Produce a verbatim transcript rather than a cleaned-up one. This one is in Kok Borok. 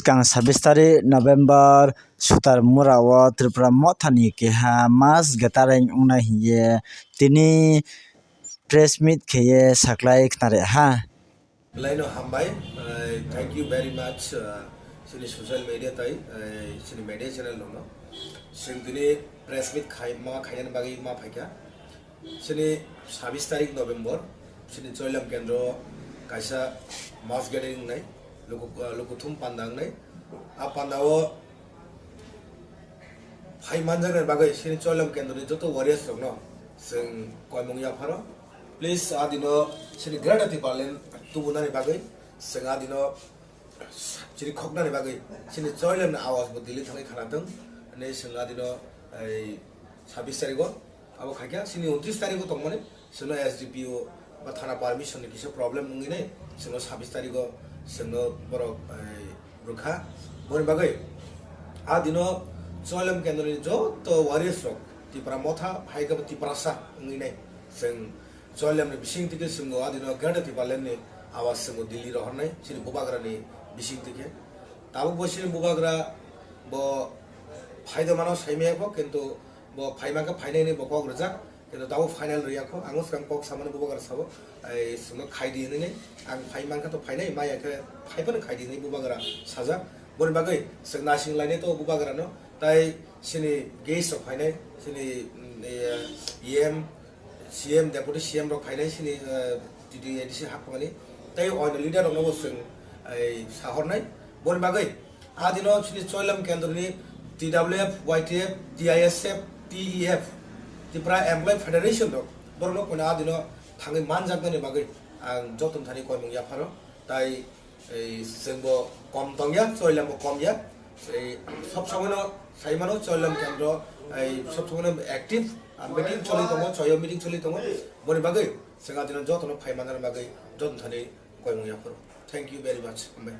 Swkang sabis tarik November, Sutar Mura o Tripura Motha ni keha mass gathering wngnai hiye tini press meet kheye saklai khnare ha. Belai no hambai, eh, thank you very much, eh, chini social media tai, eh, chini media channel rok no. Chwng tini press meet khai, ma khainani bagwi ma phaikha. Chini sabis tarik November, chini Choilam Kendro kaisa mass gathering wngnai, luku, eh, lukuthum panda wngnai. A panda o phai manjaknai bagwi chini Choilam Kendroni joto warriors rokno chwng koimung yapharo. Please, a dino chini Greater Tipraland tubunani bagwi chwng a dino chini khoknani bagwi chini Choilamni awaz bo Delhi thangwi khanathwng hinwi chwng a dino ei sabis tarigo. Abo khaikha chini untris tarigo tongmani chwngno S D P O ba thana permission ni kisa problem wngwi nai chwngno sabis tarigo chwngno borok ei rwkha. Boni bagwi a dino Choilam Kendroni joto warriors rok Tipra Motha hai khe bo Tiprasa wngwi nai chwng Choilamni bising theke chwngno a dino Greater Tipraland ni awaz chwngno Delhi rohornai chini bubagrani bising theke. Tabuk bo chini bubagra bo phaida mano saimaya bo, kintu bo phai mankha phainai hinwi bo kok rwjak, kintu tabuk final rwya kho. Ang swkang kok samani bubagra sabo, ai chwngno khai di hinwi nai. Ang phai mankha to phainai, maya khe phai phano khai di hinwi bubagra sajak. Boni bagwi chwng naising lainai to bubagrano, tai chini guest rok phainai, chini, mm, eh, E M, C M, Deputy C M rok phainai chini, eh, T T A D C haphangni, tei oino leader rokno bo chwng, eh, sahornai. Boni bagwi a dino chini Choilam Kendroni T W F, Y T F, T I S F, T E F, Tipra Employee Federation rok borokno kono a dino thangwi manjaknani bagwi ang joto thani koimung yapharo. Tai ei chwngbo kom tongya, Choilambo komya. Ei sob somoino saimano Choilam Kendro ei sob somoino active, ah, meeting choli tongo, choyo meeting choli tongo. Boni bagwi chwng a dino jotono phai manjani bagwi joto thani koimung yapharo. Thank you very much. Hambai.